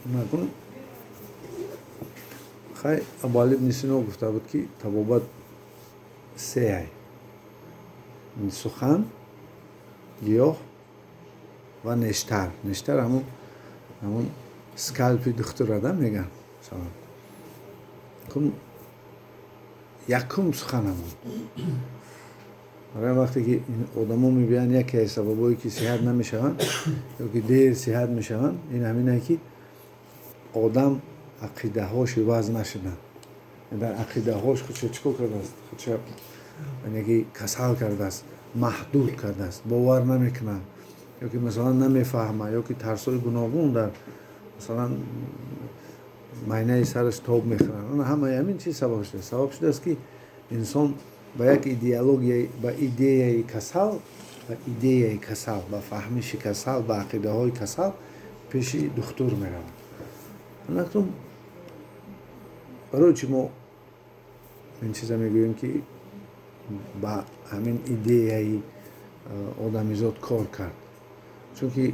Накун, хай, Абуали ибни Сино гуфта буд, ки табобат сеай: сухан, гиёҳ ва нештар. Нештар ҳамун скальпи духтурада меган. Кун, якум сухан ҳамун. Барои вақте ки одамо мебиёянд, яке аз сабабҳое, ки сиҳат намешаванд ё ки дер сиҳат мешаванд, ин ҳамине, ки одам ақидаҳош иваз нашуданд. Дар ақидаҳош худша чӣ кор кардааст? Худша, яъне ки, касал кардааст, маҳдуд кардааст, бовар намекунад ё ки, масалан, намефаҳмад, ё ки тарсҳои гуногун дар, масалан, майнаи сараш тоб мехӯранд. Ҳамаи ҳамин чиз сабаб шудааст. Сабаб шудааст, ки инсон ба як идеология, ба идеяи касал, ба фаҳмиши касал, ба ақидаҳои касал пеши духтур меравад. Акнун барои чӣ мо ин чиза мегӯем, ки ба ҳамин идеяи одамизод кор кард? Чунки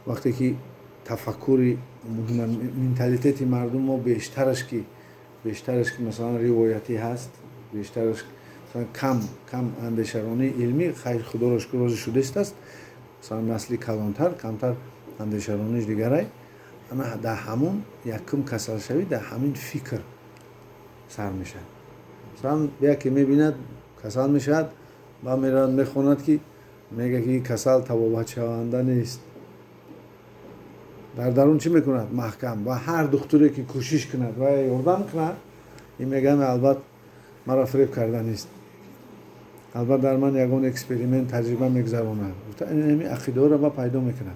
вақте ки тафаккури, менталитети мардум мо бештараш ки, масалан, ривоятӣ ҳаст, бештараш, масалан, кам кам андешаронии илмӣ, хайр, худоро шукр, розӣ шудааст, масалан, насли калонтар камтар андешарониш дигарай. Ана дар ҳамун якум касалшавӣ дар ҳамин фикр сар мешавад. Масалан, яке мебинад, касал мешавад, баъд меравад, мехонад, ки мега, ки касал табобатшаванда нест. Дар дарун чӣ мекунад? Маҳкам. Ва ҳар духтуре ки кӯшиш кунад ва ёрдам кунад, ин мегӯяд: «Албат маро фиреб карда нест, албат дар ман ягон эксперимент, таҷриба мегузаронад», гуфта, ҳамин ақидаҳоро ба пайдо мекунад.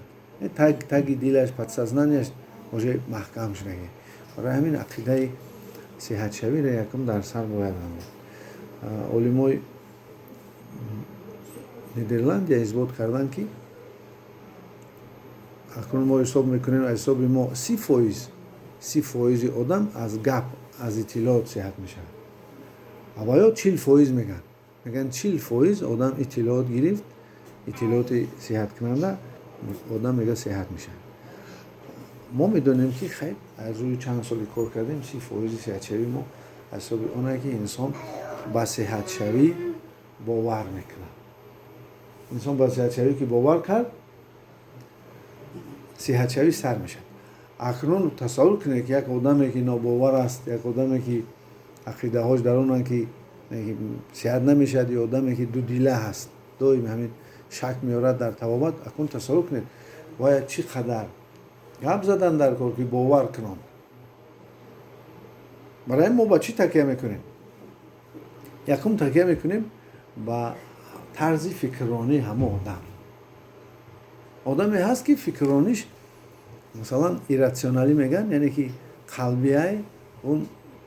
Таги дилаш, подсознанияш уже маҳкам шудагӣ. Барои ҳамин ақидаи сиҳатшавиро якум дар сар бояд андохт. Олимои Нидерландия исбот карданд, ки акнун мо ҳисоб мекунем, аз ҳисоби мо 30%, 30 фоизи одам аз гап, аз иттилоот сиҳат мешавад. Аввало 40% мегӯянд, 40% одам иттилоот гирифт, иттилооти сиҳаткунанда, одам мега, сиҳат мешавад. Мо медонем, ки хайр, аз рӯи чанд соли кор кардем, 30 фоизи сиҳатшавии мо аз ҳисоби оне, ки инсон ба сиҳатшавӣ бовар мекунад. Инсон ба сиҳатшавӣ ки бовар кард, сиҳатшавӣ сар мешавад. Акнун тасаввур кунед, ки як одаме, ки нобовар аст, як одаме, ки ақидаҳош дар онанд, ки сиҳат намешавад, ё одаме, ки дудила ҳаст, доим ҳамин шак меорад дар табобат. Акнун тасаввур кунед, бояд чӣ қадар гап задан дар кор, ки бовар кунанд. Барои мо ба чӣ такя мекунем? Якум, такя мекунем ба тарзи фикрронии ҳамон одам. Одаме ҳаст, ки фикррониш, масалан, иррационалӣ мегӯянд, яъне ки қалбиай, ӯ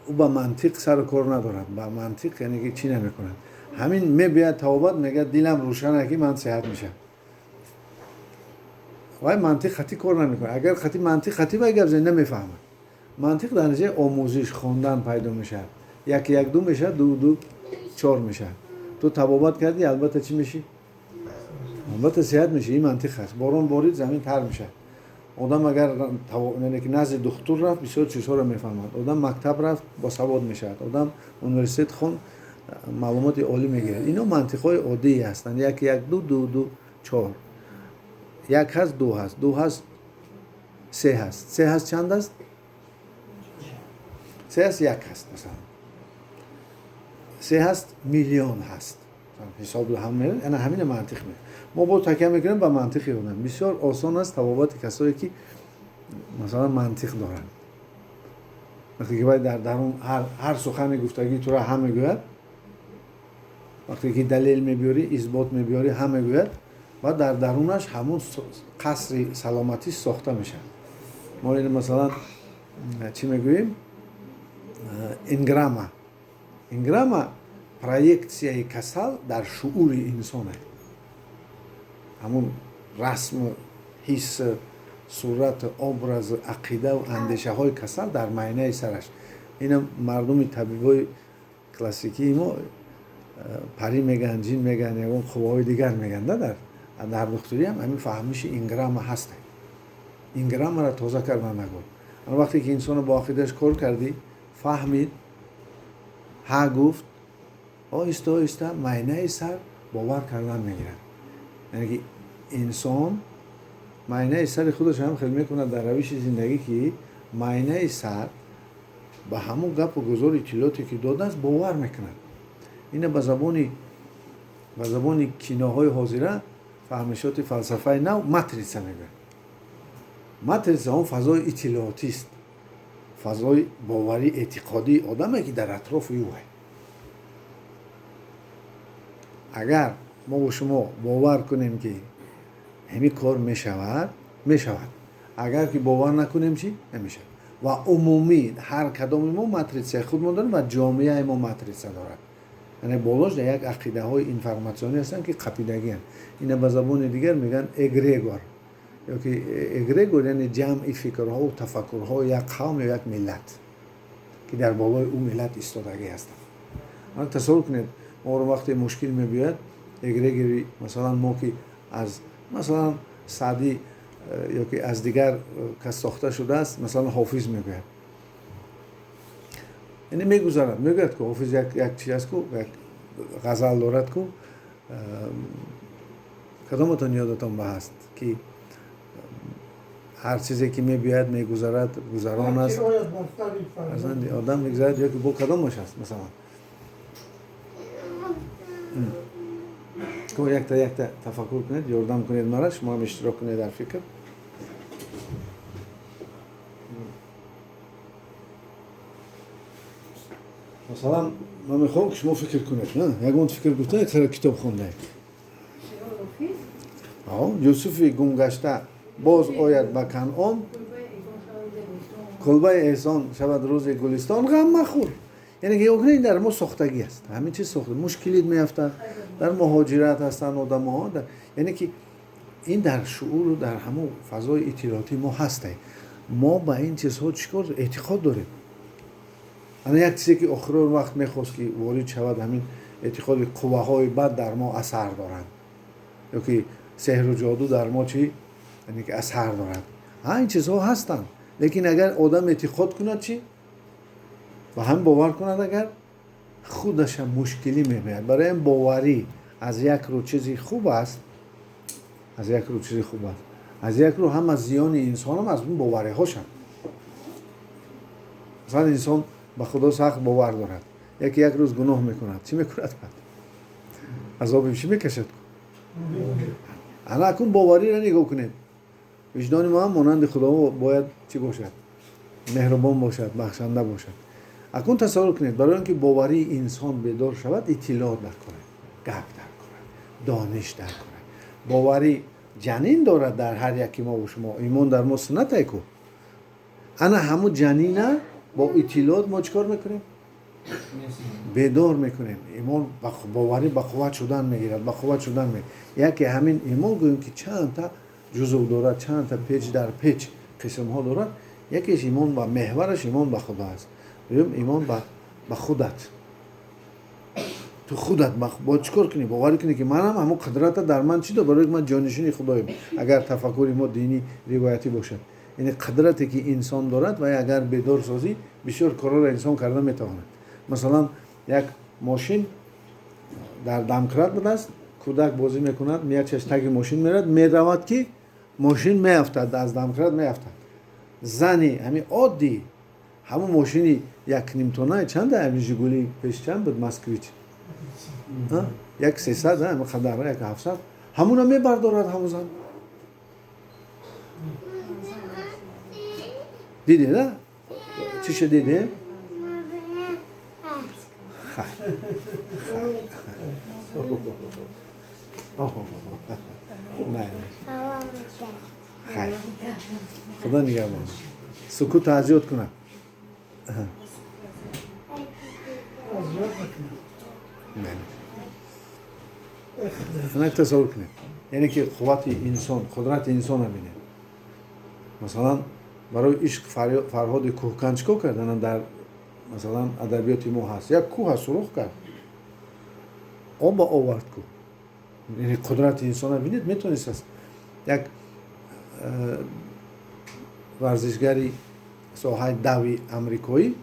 ба мантиқ сару кор надорад, ба мантиқ, яъне ки, чӣ намекунад. Ҳамин мебиёяд табобат, мегӯяд: «Дилам рӯшана, ки ман сиҳат мешавам». Вай мантиқ хатӣ кор намекунад. Агар хати мантиқ хатӣ вай гап зани, намефаҳмад. Мантиқ дар натиҷаи омӯзиш, хондан пайдо мешавад. Як як ду мешавад, ду ду чор мешавад. Ту табобат кардӣ, албатта чӣ мешӣ? Албатта сиҳат мешӣ. Ин мантиқ аст. Борон борид, замин тар мешавад. Одам агар, яъне ки, назди духтур рафт, бисёр чизҳоро мефаҳмад. Одам мактаб рафт, босавод мешавад. Одам университет хон, маълумоти олӣ мегирад. Ино мантиқҳои оддие ҳастанд: як як ду, ду ду чор, як ҳаст, ду ҳаст, ду ҳаст, се ҳаст, се ҳаст, чанд аст? Се ҳаст, як ҳаст, масалан, се ҳаст, миллион ҳаст, ҳисоб ҳам. Ана ҳамина мантиқ. Мо боз такя мекунем ба мантиқи одам. Бисёр осон аст табобати касое, ки, масалан, мантиқ доранд. Вақте ки вай дар дарун ҳар сухани гуфтагии тура ҳам мегӯяд, вақте ки далел мебиёрӣ, исбот мебиёрӣ, ҳам мегӯяд, ва дар дарунаш ҳамун қасри саломатӣ сохта мешавад. Мо ин, масалан, чӣ мегӯем? Энграмма. Энграмма проексияи касал дар шуури инсоне, ҳамун расму ҳис, сурат, образ, ақидаву андешаҳои касал дар майнаи сараш. Ина мардуми табибои классикии мо парӣ мегӯянд, ҷин мегӯянд, ягон қувваҳои дигар мегӯянд. Дар духтуриам ҳамин фаҳмиши энграмма ҳаст. Инграммаро тоза кардан нагуфт. Ана вақте ки инсонро бо ақидааш кор кардӣ, фаҳмид, ҳа гуфт, оҳиста оҳиста майнаи сар бовар кардан мегирад. Яъне ки инсон майнаи сари худаш ҳам хел мекунад дар равиши зиндагӣ, ки майнаи сар ба ҳамон гапу гузори иттилооте ки додааст бовар мекунад. Ина ба забони киноҳои ҳозира фаҳмишоти фалсафаи нав матрица мегӯянд. Матрица он фазои иттилоотист, фазои боварӣ эътиқодии одаме ки дар атрофи ӯ аст. Агар мо бо шумо бовар кунем ки ҳамин кор мешавад, мешавад. Агар ки бовар накунем, чӣ намешавад. Ва умумӣ ҳар кадоми мо матрицаи худмон дорем ва ҷомеаи мо матрица дорад. Яъне болош дар як ақидаҳои информатсионӣ ҳастанд ки қапидагианд. Ина ба забони дигар мегӯянд эгрегор, ё ки эгрегор яъне ҷамъи фикрҳову тафаккурҳои як қавм ё як миллат ки дар болои ӯ миллат истодагӣ ҳастанд. Ана тасаввур кунед, моро вақте мушкил мебиёяд, эгрегори масалан мо ки аз масалан Саъдӣ ё ки аз дигар кас сохта шудааст, масалан Ҳофиз мегӯяд. Яъне мегузарад, мегӯяд ку Ҳофиз як чиз аст ку, як ғазал дорад ку, кадоматон ёдатон ба ҳаст ки ҳар чизе ки мебиёяд мегузарад, гузарон аст, одам мегузарад, ё ки бо кадомаш аст масалан. Ку якта якта тафаккур кунед, ёрдам кунед мара, шумо ҳам иштирок кунед дар фикр. Масалан, ман мехоҳам ки шумо фикр кунед, ягон фикр гуфта, як китоб хондаед. Юсуфи гумгашта боз ояд ба Канъон, кулбаи эҳсон шавад рӯзи гулистон, ғам махӯр. Яъне ки ёкунед, ин дар мо сохтагӣ аст. Ҳамин чиз сохта. Мушкилит меафтад, дар муҳоҷират ҳастанд одамоҳо. Яъне ки ин дар шууру дар ҳамон фазои иттилоотии мо ҳастае. Мо ба ин чизҳо чӣ кор эътиқод дорем. Ана як чизе ки охирон вақт мехост ки ворид шавад, ҳамин эътиқоди қувваҳои бад дар мо асар доранд, ё ки сеҳру ҷоду дар мо чӣ, яъне ки асар дорад. Ин чизҳо ҳастанд, лекин агар одам эътиқод кунад чӣ, ба ҳам бовар кунад, агар худаша мушкилӣ мебояд. Барои ин боварӣ аз як рӯ чизи хуб аст, аз як рӯ чизи хуб аст, аз як рӯ ҳама зиёни инсонам аз он бовариҳошанд. Масалан, инсон ба Худо сахт бовар дорад, яке як рӯз гуноҳ мекунад, чӣ мекунад? Баъд азоби чӣ мекашад? Ана акун бовариро нигоҳ кунед. Виҷдони мо ҳам монанди Худо бояд чӣ бошад? Меҳрубон бошад, бахшанда бошад. Акун тасаввур кунед, барои он ки боварии инсон бедор шавад, иттилоот дар кор, гап дар кор, дониш дар кор. Боварӣ ҷанин дорад дар ҳар яки мо ва шумо. Имон дар мо суннате ку. Ана ҳамун ҷанина бо иттилоот мо чӣ кор мекунем? Бедор мекунем. Имон боварӣ ба қувват шудан мегирад, ба қувват шудан мегирад. Яке ҳамин имон гӯем ки чандта ҷузв дорад, чандта печ дар печ қисмҳо дорад. Якеш имон ба меҳвараш имон ба Худо аст. Дуюм имон ба худат. Ту худат бояд чӣ кор кунӣ? Боварӣ кунӣ ки манам ҳамон қудрата дар ман чӣ дор, барои ки ман ҷонишини Худоем. Агар тафаккури мо динӣ ривоятӣ бошад, яъне қудрате ки инсон дорад ва агар бедор созӣ, бисёр корҳоро инсон карда метавонад. Масалан, як мошин дар дамкрат будааст, кӯдак бозӣ мекунад, меячаш таги мошин меравад, меравад ки мошин меафтад, аз дамкрат меафтад. Зани ҳамин оддӣ ҳамон мошини як нимтона чанд ҳамин Жигули пеш чанд буд, Москвич? 1,300, ҳамин қадар, 1,700. Ҳамуна мебардорад ҳамон зан. Дидед, а? Чиша дидем? Хайр. Худо нигаҳбон. Сукут азёд кунад. Ана тасаввур кунед. Яъне ки қуввати инсон, қудрати инсонро бинед. Масалан, барои ишқ Фарҳоди кӯҳкан чӣ кор кард? Ана дар масалан адабиёти мо ҳаст. Як кӯҳ сӯрох кард. Оба овард кӯҳ. Яъне қудрати инсонро бинед, метавонист аст. Як Варзишгари соҳаи дави амрикоӣ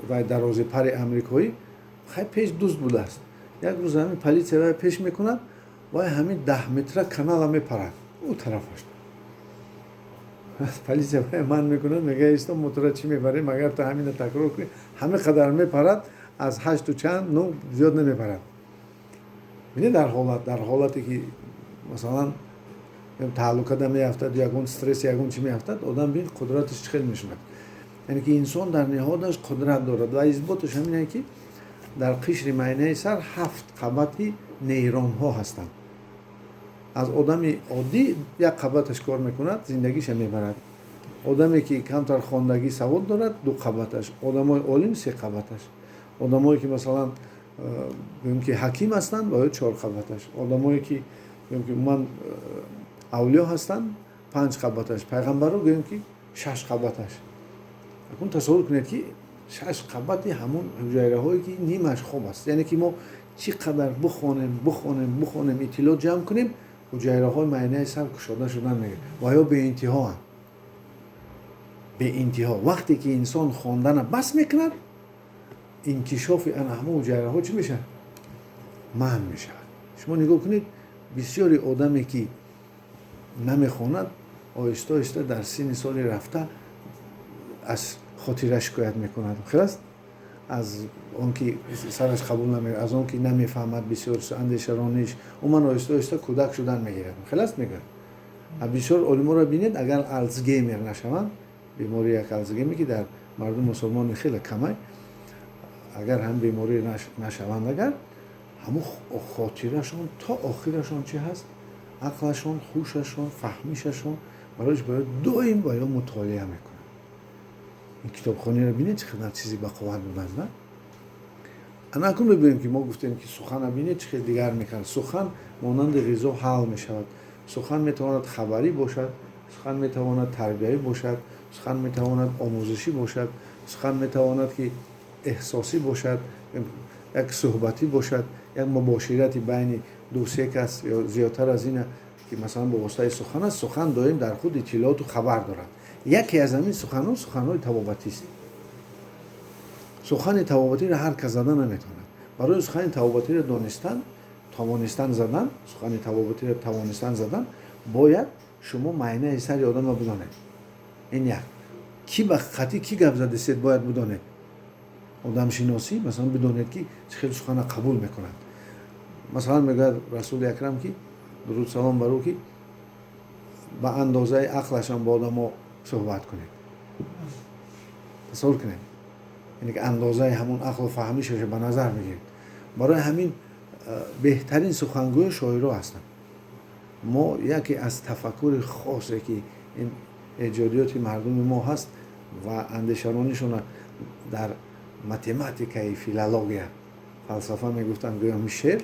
ва дарозипари амрикоӣ хай пеш дузд будааст. Як рӯз ҳамин полиция вай пеш мекунад, вай ҳамин 10 метра канала мепарад ӯ тарафаш. Полиция вай манъ мекунад, мегӯяд: «Исто, мо тура чӣ мебарем, агар ту ҳамина такрор кунӣ?» Ҳамин қадар мепарад, аз ҳашту чанд ну зиёд намепарад. Бинед, дар ҳолате ки, масалан, таҳлукада меафтад, ягон стресс, ягон чӣ меафтад, одам бин қудраташ чӣ хел мешавад. Яъне ки инсон дар ниҳодаш қудрат дорад ва исботаш ҳамине, ки дар қишри майнаи сар ҳафт қабати нейронҳо ҳастанд. Аз одами оддӣ як қабаташ кор мекунад, зиндагиша мебарад. Одаме ки камтар хондагӣ, савод дорад, ду қабаташ, одамои олим се қабаташ, одамое ки, масалан, гӯем ки ҳаким ҳастанд, ва ё чор қабаташ, одамое ки, гӯем ки умуман авлиё ҳастанд, панҷ қабаташ, пайғамбаро, гӯем ки шаш қабаташ. Акун тасаввур кунед, ки шаш қабати ҳамон ҳуҷайраҳое ки нимаш хоб аст. Яъне ки мо чӣ қадар бихонем, бихонем, бихонем, иттилоъ ҷамъ кунем, ҳуҷайраҳои майнаи сар кушода шудан мегирад ва ё беинтиҳоанд, беинтиҳо. Вақте ки инсон хондана бас мекунад, инкишофи ана ҳамон ҳуҷайраҳо чӣ мешавад? Манъ мешавад. Шумо нигоҳ кунед, бисёри одаме ки намехонад, оҳиста оҳиста дар синни соли рафта аз хотира шикоят мекунад. Хел аст, аз он ки сараш қабул намекунад, аз он ки намефаҳмад, бисёр андешарониш, умуман оҳиста оҳиста кӯдак шудан мегирад. Хел аст, мегӯяд. Бисёр олиморо бинед, агар Алцгеймер нашаванд, бемории як Алцгеймер, ки дар мардуми мусулмони хеле камай, агар ҳам беморӣ нашаванд, агар ҳамун хотирашон то охирашон чӣ ҳаст, ақлашон, ҳушашон, фаҳмишашон бароиш бояд доим ба ё мутолиа мекунад. Ин китобхониро бинед, чӣ қадар чизи бақувват будааст, на? Ана акун мебинем, ки мо гуфтем, ки сухана бинед, чӣ хел дигар мекард. Сухан монанди ғизо ҳал мешавад. Сухан метавонад хабарӣ бошад, сухан метавонад тарбиявӣ бошад, сухан метавонад омӯзишӣ бошад, сухан метавонад ки эҳсосӣ бошад, як суҳбатӣ бошад, як мубоширати байни ду се кас ё зиёдтар аз ина, ки масалан бо воситаи сухан аст. Сухан доим дар худ иттилооту хабар дорад. Яке аз ҳамин суханҳо суханҳои табобатист. Сухани табобатиро ҳар кас зада наметавонад. Барои сухани табобатиро донистан, тавонистан задан, сухани табобатиро тавонистан задан, бояд шумо майнаи сари одамро бидонед. Ин як ки ба хати кӣ гап задистед, бояд бидонед. Одамшиносӣ, масалан, бидонед, ки чӣ хел сухана қабул мекунад. Масалан, мегӯяд Расули Акрам, ки дуруд салом бар ӯ, ки ба андозаи ақлашон бо одамо суҳбат кунед. Тасаввур кунед, яъне ки андозаи ҳамон ақлу фаҳмишашо ба назар мегиред. Барои ҳамин беҳтарин сухангӯи шоиро ҳастанд. Мо яке аз тафаккури хосе, ки ин эҷодиёти мардуми мо ҳаст ва андешаронишона дар математикаи, филология, фалсафа мегуфтанд, гӯям шеър,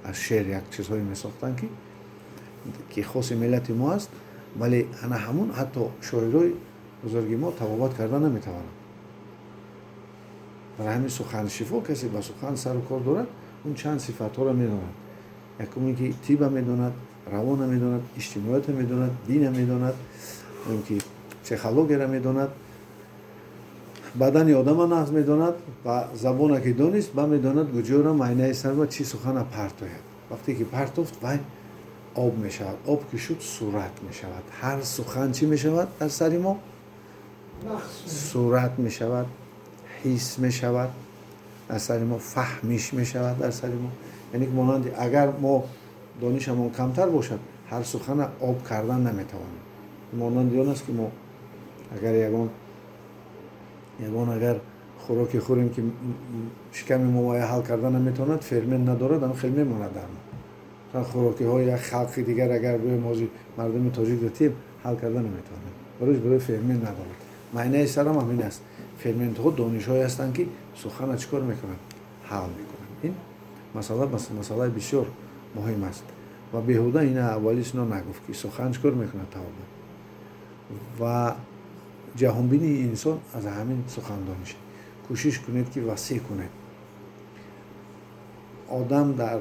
аз шеър як чизҳое месохтанд, ки хоси миллати мо аст. Вале ана ҳамун ҳатто шоирои бузурги мо табобат карда наметавонанд. Барои ҳамин суханшифо, касе ба сухан сару кор дорад, он чанд сифатҳоро медонад. Якум ин ки тиба медонад, равона медонад, иҷтимоиятро медонад, дина медонад, ки психологияро медонад, бадани одама нағз медонад ва забона ки донист, ба медонад куҷоро майнаи сарва чӣ сухана партояд. Вақте ки партофт, вай об мешавад. Об ки шуд, сурат мешавад. Ҳар сухан чӣ мешавад дар сари мо? Сурат мешавад, ҳис мешавад дар сари мо, фаҳмиш мешавад дар сари мо. Яъне ки монанди агар мо донишамон камтар бошад, ҳар сухана об кардан наметавонем. Монанди он аст, ки мо агар ягон агар хӯроке хӯрем, ки шиками мо вая ҳал карда наметавонад, фермент надорад, ам хел мемонад дар мо. Хӯрокиҳои як халқи дигар, агар гӯем ҳозир мардуми тоҷик тиб ҳал карда наметавонад, барои фермент надорад. Майнаи сарам ҳамин аст. Ферментҳо донишҳое ҳастанд, ки сухана чӣ кор мекунанд? Ҳал мекунанд. Ин масъала масъалаи бисёр муҳим аст ва беҳуда ина аввали Сино нагуфт, ки сухан чӣ кор мекунад? Табобат. Ва ҷаҳонбинии инсон аз ҳамин сухандониш. Кӯшиш кунед, ки васеъ кунед. Одам дар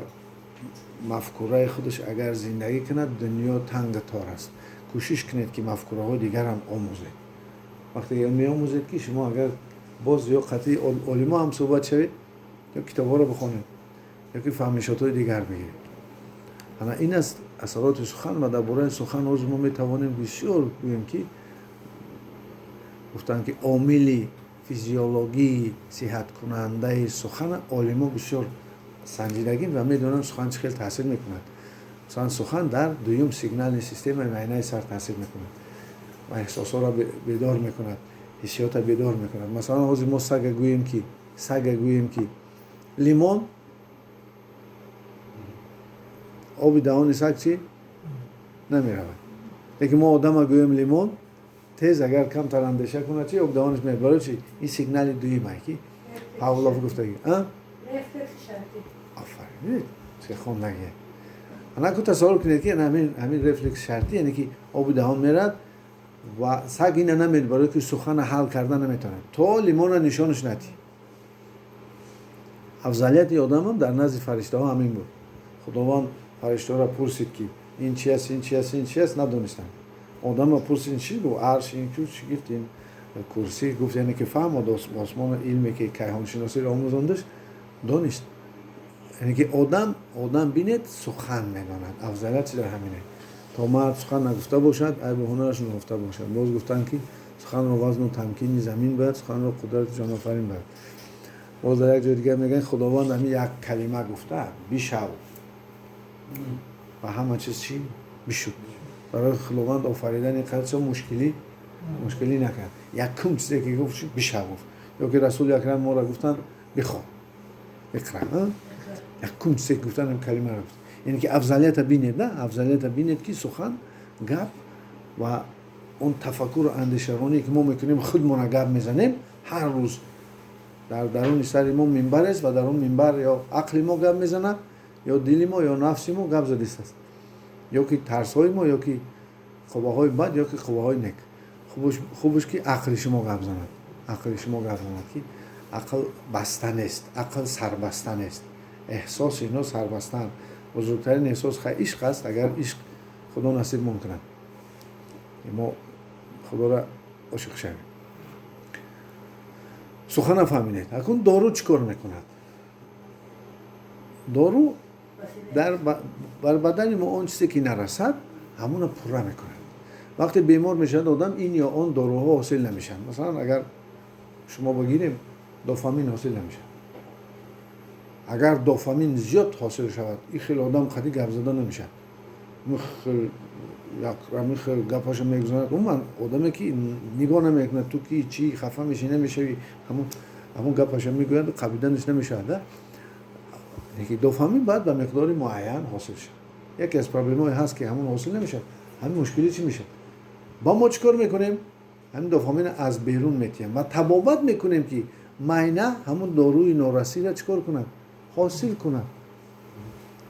мафкураи худаш агар зиндагӣ кунад, дунё танга тор аст. Кӯшиш кунед, ки мафкураҳои дигарам омӯзед. Вақте меомӯзед, ки шумо агар боз ё қатъи олимо ҳам суҳбат шавед, ё китобҳоро бихонед, ё ки фаҳмишотҳои дигар бигиред. Ана ин аст асароти сухан. Ва дар бораи сухан ҳозир мо метавонем бисёр гӯем, ки гуфтанд, ки омили физиологии сиҳаткунандаи сухана олимо бисёр санҷидагӣ ва медонанд, сухан чӣ хел таъсир мекунад. Масалан, сухан дар дуюм сигнални системаи майнаи сар таъсир мекунад ва эҳсосҳоро бедор мекунад, ҳиссиётро бедор мекунад. Масалан, ҳозир мо сага гӯем, ки лимон, оби даҳони саг чӣ намеравад, лекин мо одама гӯем лимон, тез агар камтар андеша кунад, чи об даҳонаш меяд. Барои чи? Ин сигнали дуюмае, ки Павлов гуфтагӣ. Офарин, чӣ хондагие! Анаку тасаввур кунед, ки ҳамин рефлекс шартӣ, яъне ки оби даҳон мерад ва саг ина намед, барое ки сухана ҳал карда наметавонад, то лимона нишонаш натӣ. Афзалияти одамам дар назди фариштаҳо ҳамин буд. Худованд фариштаҳоро пурсид, ки ин чи аст, ин чи аст, ин чи аст? Надонистанд. Одамро пурсид, чӣ гуфт? Арш. Ин чӣ гуфт? Ин курсӣ гуфт. Яъне ки фаҳмод, осмону илме ки кайҳоншиносиро омӯзондаш, донист. Яъне ки одам, бинед, сухан медонад. Афзалият чи дар ҳамине. То мард сухан нагуфта бошад, айбу ҳунараш нагуфта бошад. Боз гуфтанд, ки суханро вазну тамкини замин бояд, суханро қудрати ҷонофарин бояд. Боз дар як ҷои дигар мегӯянд, Худованд ҳамин як калима гуфта, бишав, ва ҳама чиз чӣ бишуд. Барои Худованд офаридани қадр мушкилӣ накард. Якум чизе ки гуфт, бишав гуфт. Ё ки Расули Акрам моро гуфтанд, бихон, иқра. Якум чизе ки гуфтанд, калимаро гуфт. Яъне ки афзалията бинед, на афзалията бинед, ки сухан, гап ва он тафаккуру андешароние, ки мо мекунем, худмона гап мезанем ҳар рӯз. Дар даруни сари мо минбар аст ва дар он минбар ё ақли мо гап мезанад, ё дили мо, ё нафси мо гап задистааст, ё ки тарсҳои мо, ё ки қувваҳои бад, ё ки қувваҳои нек. Хубш ки ақли шумо гап занад, ақли шумо гап занад, ки ақл баста нест, ақл сарбаста нест. Эҳсос ино сарбастаанд. Бузургтарин эҳсос хай ишқ аст. Агар ишқ Худо насибмон кунад, мо Худоро ошиқ шавем. Сухана фаҳминед. Акун дору чӣ кор мекунад? Дору бар бадани мо он чизе ки нарасад, ҳамона пурра мекунад. Вақте бемор мешавад одам, ин ё он доруҳо ҳосил намешаванд. Масалан, агар шумо бигирем, дофамин ҳосил намешавад. Агар дофамин зиёд ҳосил шавад, ин хел одам қади гап зада намешавад, ҳамин хел гапаша мегузорад. Умуман, одаме ки нигоҳ намекунад, ту ки чӣ хафа мешӣ, намешавӣ, ҳамон гапаша мегӯяд, қабиданаш намешавад. Леки дофамин бояд ба миқдори муайян ҳосил шавад. Яке аз проблемаҳое ҳаст, ки ҳамон ҳосил намешавад. Ҳамин мушкилӣ чӣ мешавад? Ба мо чӣ кор мекунем? Ҳамин дофаминро аз берун метиҳем ва табобат мекунем, ки майна ҳамон доруи норасиро чӣ кор кунад? Ҳосил кунад.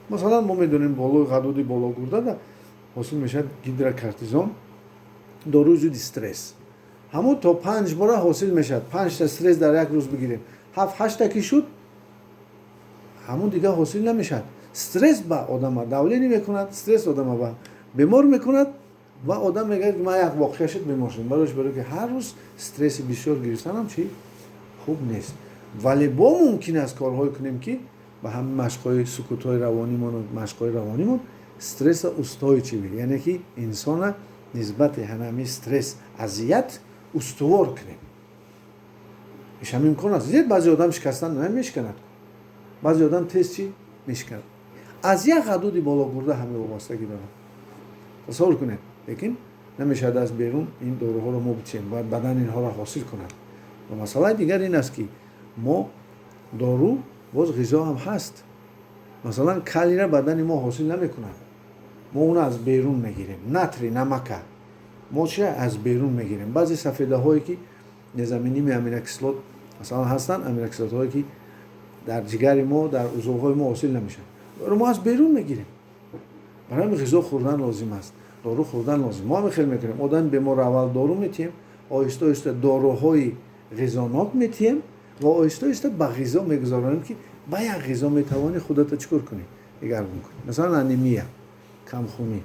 Масалан, мо медонем, болои ғадуди бологурдада ҳосил мешавад гидрокортизон, доруи зидди стресс. Ҳамон то 5 бора ҳосил мешавад. Панҷта стресс дар як рӯз бигирем, ҳафт ҳашта ки шуд, ҳамон дигар ҳосил намешавад. Стресс ба одама давление мекунад, стресс одама ба бемор мекунад ва одам мегӯяд, ки ман як воқеа шуд, бемор шудам. Барои ки ҳар рӯз стресси бисёр гирифтанам чӣ хуб нест. Вале бо мумкин аст корҳое кунем, ки ба ҳамин машқҳои сукутҳои равонимон, машқҳои равонимон стресса устойчивый, яъне ки инсона нисбати ҳанами стресс, азият устувор кунем. Ишам имкон аст. Дидед, баъзе одам шикастан намешиканад, баъзе одам тез чӣ мешиканад. Аз як ғадуди бологурда ҳаме вобастагӣ дорад, тасаввур кунед. Лекин намешавад аз берун ин доруҳоро мо бичем, бояд бадан инҳоро ҳосил кунад. Ва масъалаи дигар ин аст, ки мо дору, боз ғизо ҳам ҳаст. Масалан, калийра бадани мо ҳосил намекунад, мо онро аз берун мегирем. Натрий, намака мо чи аз берун мегирем. Баъзе сафедаҳое ки незаменимый аминокислот масалан ҳастанд, аминокислотҳое ки дар ҷигари мо, дар узвҳои мо ҳосил намешаванд, мо аз берун мегирем. Барои ҳамин ғизо хӯрдан лозим аст, дору хӯрдан лозим. Мо ҳамин хел мекунем: одами беморро аввал дору метиҳем, оҳиста оҳиста доруҳои ғизонок метиҳем ва оҳиста оҳиста ба ғизо мегузаронем, ки ба як ғизо метавонӣ худата чӣ кор кунӣ, дигаргун кунӣ. Масалан, анемия, камхунӣ,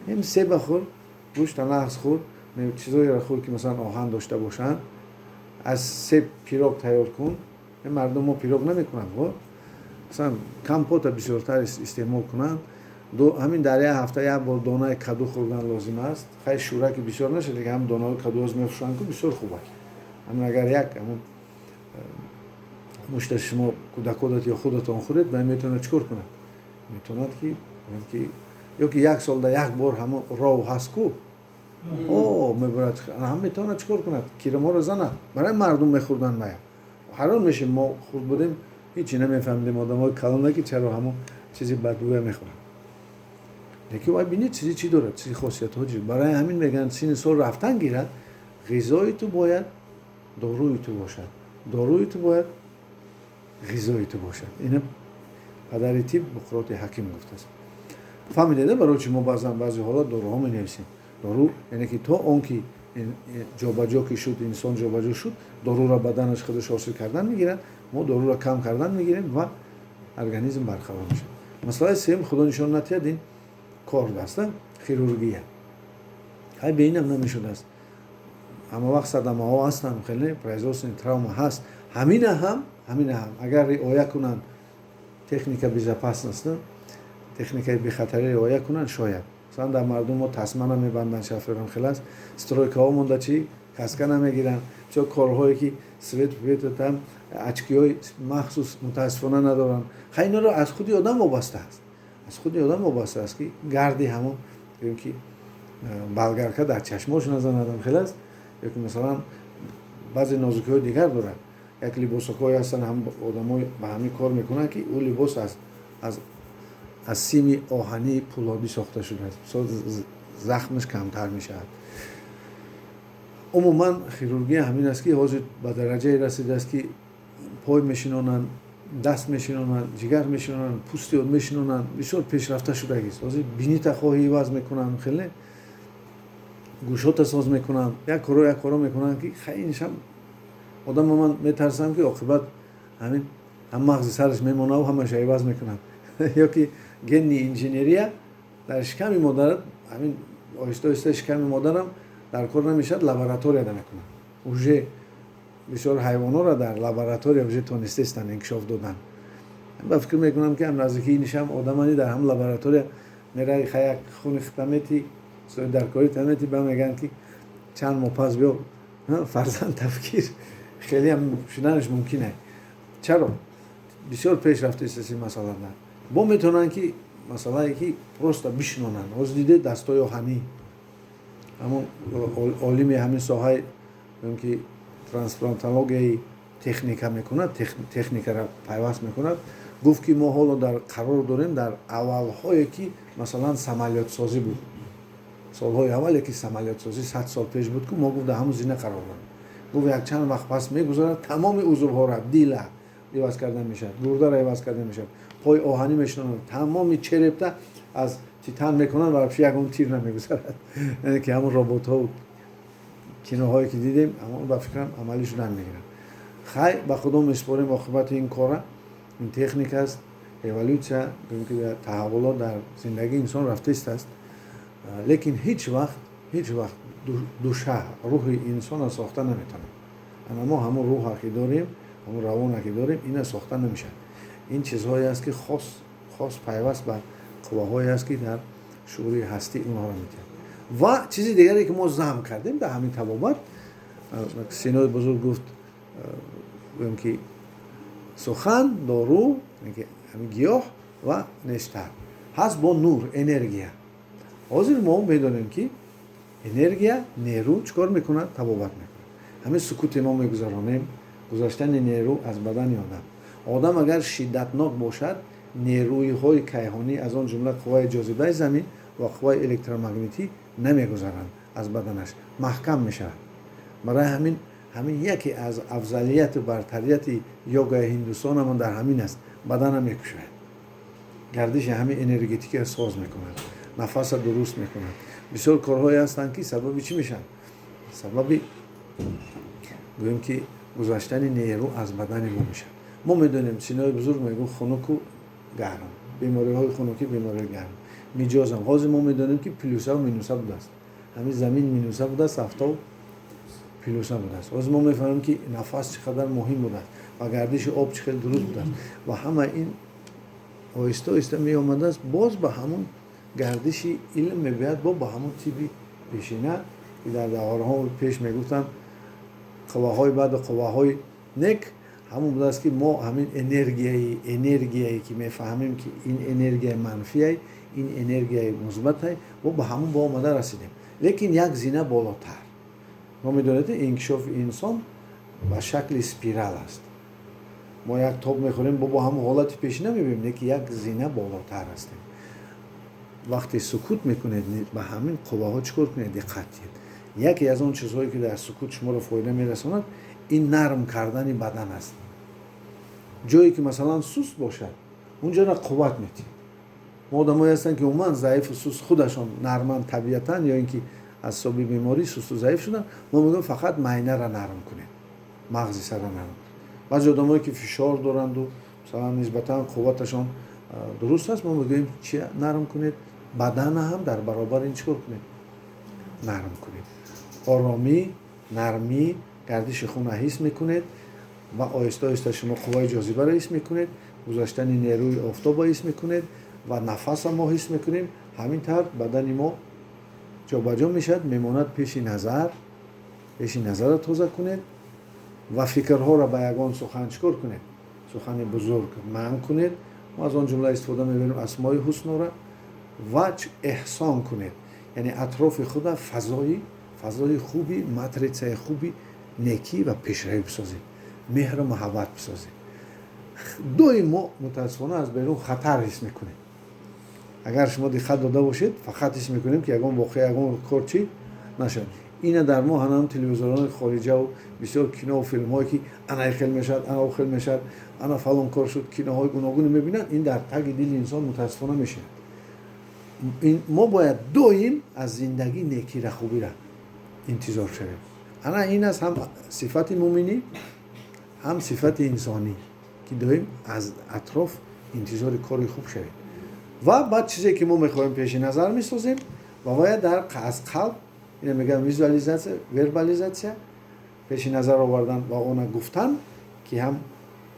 ҳем себа хӯр. Гӯшта нағз хӯр, чизоеро хӯр, ки масалан оҳан дошта бошанд. Аз себ пирог тайёр кун. Мардум мо пирог намекунанд, масалан компота бисёртар истеъмол кунанд. Ҳамин дар як ҳафта як бор донаи каду хӯрдан лозим аст. Хай, шӯра ки бисёр нашад, лекин ҳам донаҳои каду оз мефурӯшанд ку, бисёр хуб аст. Ҳамин агар як ҳамун мушта шумо кӯдакодат ё худатон хӯред, ба метавонад чӣ кор кунад? Метавонад ки ё ки як солда як бор ҳамон ров ҳаст ку, о мебурад, ҳам метавонад чӣ кор кунад? Кираморо занад. Барои мардум мехӯрданд, мая ҳарон мешем. Мо хурд будем, ҳичи намефаҳмидем, одамои калона ки чаро ҳамон чизи бадбӯя мехӯранд. Лекин вай бинед, чизи чӣ дорад, чизи хосиятҳо чӣ. Барои ҳамин мегӯянд, синни сол рафтан гирад, ғизои ту бояд доруи ту бошад, доруи ту бояд ғизои ту бошад. Ина падари тиб Буқроти ҳаким гуфтааст. Фаҳмидеда, барои чи мо баъзан баъзе ҳолат доруҳо менависем? Дору яъне ки то он ки ҷобаҷо ки шуд, инсон ҷобаҷо шуд, доруро баданаш худаш ҳосил кардан мегирад, мо доруро кам кардан мегирем ва организм барқарор мешавад. Масъалаи сеюм, худо нишон натиҳад, ин кор аст, хирургия. Ҳай, бе инам намешудааст. Ҳама вақт садамаҳо ҳастанд, хеле производственный травма ҳаст. Ҳамина ҳам агар риоя кунанд техника безопасности, техникаи бехатарӣ риоя кунанд, шояд. Масалан, дар мардум мо тасма намебанданд, шофёрон хел аст, стройкаҳо монда чӣ, каска намегиранд, бисёр корҳое ки свет там, очкиҳои махсус мутаассифона надоранд. Хай, инро аз худи одам вобаста аст, аз худи одам вобаста аст, ки гарди ҳамон ки болгарка дар чашмош назанадам хел аст, ё ки масалан баъзе нозукиҳои дигар дорад. Як либосакҳое ҳастанд, ҳам одамои ба ҳамин кор мекунанд, ки ӯ либос аз сими оҳании пӯлодӣ сохта шудааст, захмаш камтар мешавад. Умуман хирургия ҳамин аст, ки ҳозир ба дараҷае расидааст, ки пой мешинонанд, даст мешинонанд, ҷигар мешинонанд, пӯсти мешинонанд. Бисёр пешрафта шудагист. Ҳозир бинита хоҳӣ, иваз мекунанд, хеле гӯшота соз мекунанд, як коро, як коро мекунанд, ки хай, иншам одама ман метарсам, ки оқибат ҳамин ҳам мағзи сараш мемонаву ҳамаша иваз мекунанд, ё ки генный инженерия дар шиками модарат, ҳамин оҳиста оҳиста шиками модарам дар кор намешавад, лабораторияда мекунанд. Уже бисёр ҳайвонҳоро дар лаборатория уже тонистестанд инкишоф додан. Ба фикр мекунам, ки ҳам наздикии нишам одамани дар ҳам лаборатория мераи, хаяк хуни тамети даркори тамети, ба мегӯянд, ки чанд моҳ пас биё, фарзанд тафкир. Хелеам шуданаш мумкин е. Чаро бисёр пеш рафтааст ин масъалада. Бо метавонанд, ки масъалае ки просто бишинонанд. Ҳозир диде, дастҳои оҳанӣ, ҳамон олими ҳамин соҳаи ки трансплантологияи техника мекунад, техникаро пайваст мекунад, гуфт, ки мо ҳоло дар қарор дорем дар аввалҳое, ки масалан самолётсозӣ буд, солҳои аввале ки самолётсозӣ 100 сол пеш буд, ку мо, гуфт, дар ҳамон зина қарор дорем. Гуфт, якчанд вақт пас мегузарад, тамоми узвҳоро, дила иваз карда мешавад, гурдаро иваз карда мешавад, пои оҳанӣ мешинонанд, тамоми черепта аз титан мекунанд ва вообще ягон тир намегузарад. Яъне ки ҳамон роботҳо, киноҳое ки дидем, ҳамон ба фикрам амалӣ шудан мегиранд. Хай, ба худо месупорем оқибати ин кора. Ин техника аст, эволюсия, ки таҳаввулот дар зиндагии инсон рафтаист аст, лекин ҳеҷ вақт, ҳеҷ вақт душа, рӯҳи инсонро сохта наметавонад. Ана мо ҳамон рӯҳа ки дорем, ҳамон равона ки дорем, ина сохта намешавад. Ин чизҳое аст, ки хос хос пайваст ба қувваҳое аст, ки дар шуури ҳастӣ онҳоро метиҳад. Ва чизи дигаре, ки мо зам кардем дар ҳамин табобат, Синои бузург гуфт, гӯем ки сухан, дору, ҳамин гиёҳ ва нештар ҳаст, бо нур, энергия. Ҳозир мо медонем, ки энергия, нерӯ чӣ кор мекунад? Табобат мекунад. Ҳамин сукуте мо мегузаронем, гузаштани нерӯ аз бадани одам. Одам агар шиддатнок бошад, нерӯиҳои кайҳонӣ, аз он ҷумла қувваи ҷозибаи замин ва қувваи электромагнитӣ, намегузаранд аз баданаш, маҳкам мешавад. Барои ҳамин яке аз афзалияту бартарияти йогаи ҳиндустонамон дар ҳамин аст: бадана мекушояд, гардиши ҳамин энергетикаро соз мекунад, нафасро дуруст мекунад. Бисёр корҳое ҳастанд, ки сабаби чӣ мешаванд? Сабаби, гӯем ки, гузаштани нерӯ аз бадани мо мешавад. Мо медонем, Синои бузург мегӯ, хунуку гарм, бемориҳои хунукӣ, бемориҳои гарм, миҷозам. Ҳозир мо медонем, ки плюсаву минуса будааст. Ҳамин замин минуса будааст, офтоб плюса будааст. Ҳозир мо мефаҳмем, ки нафас чӣ қадар муҳим будааст ва гардиши об чӣ хел дуруст будааст, ва ҳама ин оҳиста оҳиста меомадааст, боз ба ҳамун гардиши илм мебиёяд, бо ба ҳамун тибби пешина, ки дар давраҳо пеш мегуфтанд қувваҳои баду қувваҳои нек. Ҳамун будааст, ки мо ҳамин энергияе ки мефаҳмем, ки ин энергияи манфиай, ин энергияи мусбатай, мо ба ҳамун бо омада расидем, лекин як зина болотар. Мо медонед, инкишофи инсон ба шакли спирал аст. Мо як тоб мехӯрем, бо ҳамун ҳолати пешина мебинем, лекин як зина болотар ҳастем. Вақте сукут мекунед, ба ҳамин қувваҳо чӣ кор кунед? Диққат диҳед. Яке аз он чизҳое, ки дар сукут шуморо фоида мерасонад, ин нарм кардани бадан аст. Ҷое ки, масалан, суст бошад, унҷоро қувват метиҳед. Мо одамое ҳастанд, ки умуман заифу суст, худашон нарманд табиатан, ё ин ки аз ҳисоби беморӣ сусту заиф шуданд. Мо мегӯем, фақат майнаро нарм кунед, мағзи сарро нарм кунед. Баъзе одамое, ки фишор доранду, масалан, нисбатан қувваташон дуруст аст, мо мегӯем, чи нарм кунед? Бадана ҳам дар баробари ин чӣ кор кунед? Нарм кунед. Оромӣ, нармӣ, гардиши хуна ҳис мекунед ва оҳиста оҳиста шумо қувваи ҷозибаро ҳис мекунед, гузаштани нерӯи офтобро ҳис мекунед ва нафаса мо ҳис мекунем. Ҳамин тавр бадани мо ҷобаҷо мешавад, мемонад пеши назар. Пеши назарро тоза кунед ва фикрҳоро ба ягон сухан чӣ кор кунед? Сухани бузург манъ кунед. Мо аз он ҷумла истифода мебарем асмои ҳуснора ва эҳсон кунед, яъне атрофи худа фазои хуби, матритсаи хуби некӣ ва пешравӣ бисозед, меҳру муҳаббат бисозед. Доим мо, мутаассифона, аз берун хатар ҳис мекунем. Агар шумо диққат дода бошед, фақат ҳис мекунем, ки ягон воқеа, ягон кор чӣ нашавад. Ина дар мо ҳанам телевизорҳои хориҷаву бисёр кинову филмҳое, ки ана хел мешавад, ана о хел мешавад, ана фалон кор шуд, киноҳои гуногуне мебинанд, ин дар таги дили инсон, мутаассифона, мешинад. Мо бояд доим аз зиндагӣ некира, хубира интизор шавем. Ана ин аст ҳам сифати муминӣ, ҳам сифати инсонӣ, ки доим аз атроф интизори кори хуб шавем. Ва баъд чизе, ки мо мехоҳем, пеши назар месозем ва бояд дар аз қалб, ина мегӯям визуализация, вербализация, пеши назар овардан ва она гуфтан, ки ҳам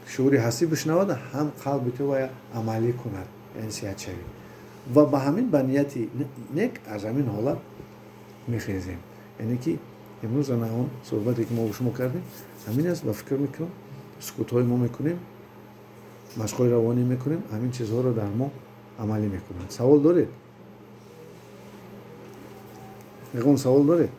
шуури ҳастӣ бишнавад, ҳам қалби ту вая амалӣ кунад, яъне сиҳат шавӣ. Ва ба ҳамин ба нияти нек аз ҳамин ҳолат мехезем. Яъне ки имрӯз ана он суҳбате, ки мо бо шумо кардем, ҳамин аст. Ва фикр мекунам, сукутҳои мо мекунем, машқҳои равонӣ мекунем, ҳамин чизҳоро дар мо амалӣ мекунанд. Савол доред? Ягон савол доред?